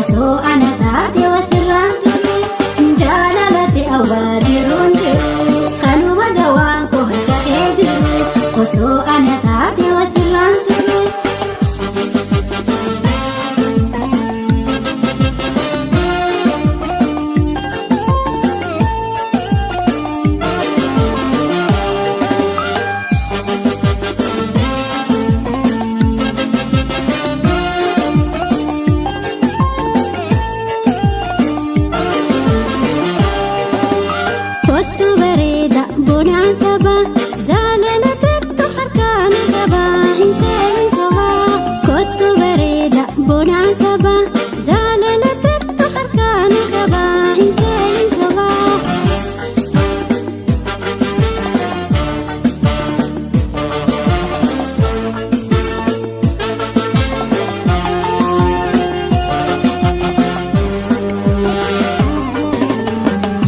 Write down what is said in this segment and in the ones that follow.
Osoo ana taate wasirraan turu jaalalate awwaa jiruun jiru kanuma dawaan koo harka kee jiru osoo ana taate wasirraan turu. Kottu bareeda bonaan saba jaalala tettu harkaan qaba hin seen soba. Kottu bareeda bonaan saba jaalala tettu harkaan qaba hin seen soba.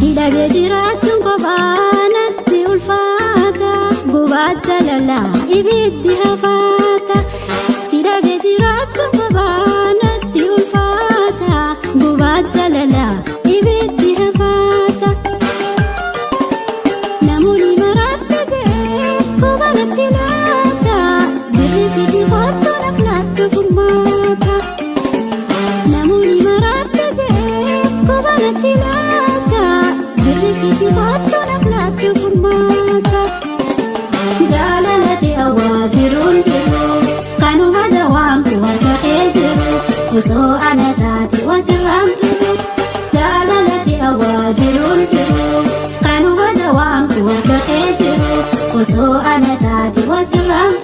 Hidhamee jiraachuun kophaa natti ulfaata gubaacha lalaa ibiddi hafaata. Hidhamee jiraachuun kophaa natti ulfaata gubaacha lalaa ibiddi hafaata. Namoonni maraatti jee kophaa natti laata birri sitti kottu naaf laattu furmaata. Namoonni maraatti jee kophaa natti laata birri sitti kottu naaf laattu furmaata. Jaalalate awwaa jiruun jiru kanuma dawaan koo harka kee jiru osoo ana taate wasirraan turu. Jaalalate awwaa jiruun jiru kanuma dawaan koo harka kee jiru osoo ana taate wasirraan turu.